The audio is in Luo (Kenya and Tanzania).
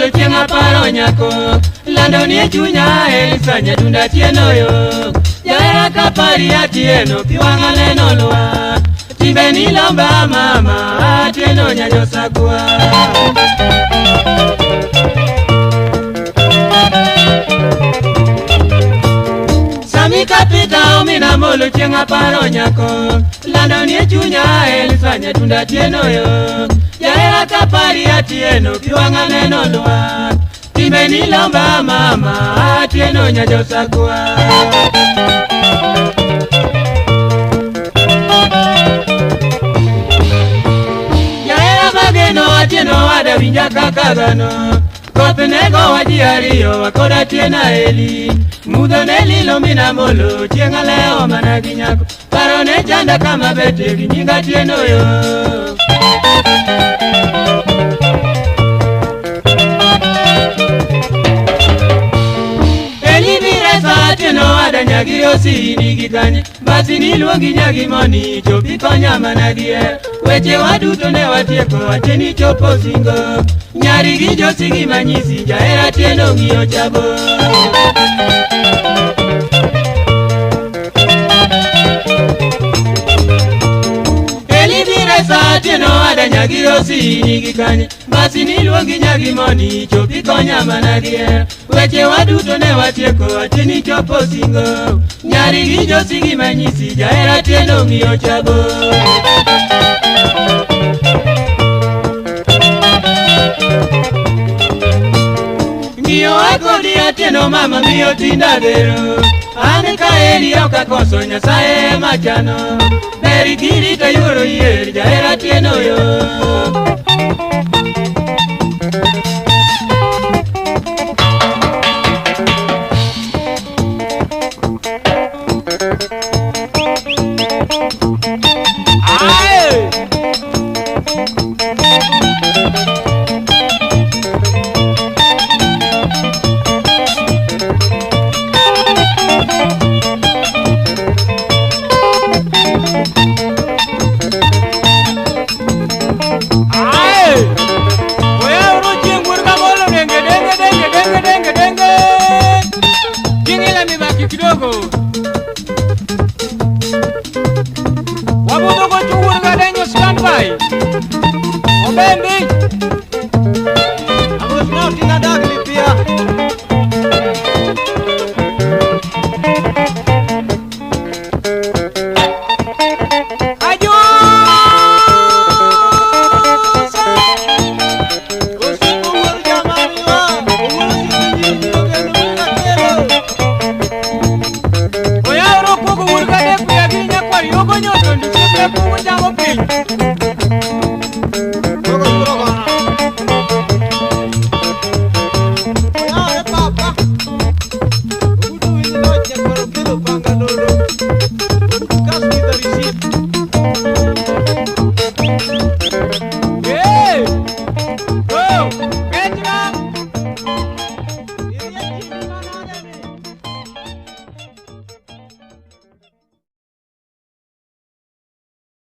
molo chieng' aparo nyako Lando ni e chunya Elisa nyatunda Atieno yo Jahera kapari Atieno pi wang'a neno lwar Timbe ni lomba mama Atieno nyajosakwa. Sami kapita omina molo chieng' aparo nyako Lando ni e chunya Elisa nyatunda Atieno yo Jahera kapari Atieno pi wang'a neno lwar Timbe ni lomba mama Atieno nyajosakwa. Jahera mageno Atieno wada winja kaka dhano Koth negowa ji ariyo kod Atieno Eli Mudho ne lilo mina molo chieng' alewo mana gi nyako Paro ne chanda kama betie gi nying Atieno yo. Eli biresa Atieno wada nyagi osini gi kanye Basi niluongi nyagi moni chopi konya mana gi hera Weche waduto ne watieko Atieno chopo singo Nyari gi josi gi manyisi jahera Atieno ng'iyo chabo. Eli biresa Atieno wada nyagi osini gi kanye Basi niluongi nyagi moni chopi konya mana gi hera Weche waduto ne watieko Atieno chopo singo Nyari gi josi gi manyisi jahera Atieno ng'iyo chabo. Ng'iyo akodi Atieno mama miyo tinda gero An kaeri ok akoso Nyasaye machano Ber kirito yuoro yier jahera Atieno yo. Aye! Aye! Oyaw chieng' wuod Kamolo denge denge denge denge denge denge. King'ila mibaki kidogo. Wabudho gocho wuod Gadenyo standby. Obembi. Amos na otinga dag lipia. Ajosa. Osiepo wuor jamani wa. Owuon osiepe nyiri ogeno wuod Kakero. Oyawro kuogo wuod Gadek piyo gi nyakwar Yogo Nyondo ndisiepne kugo chamo piny.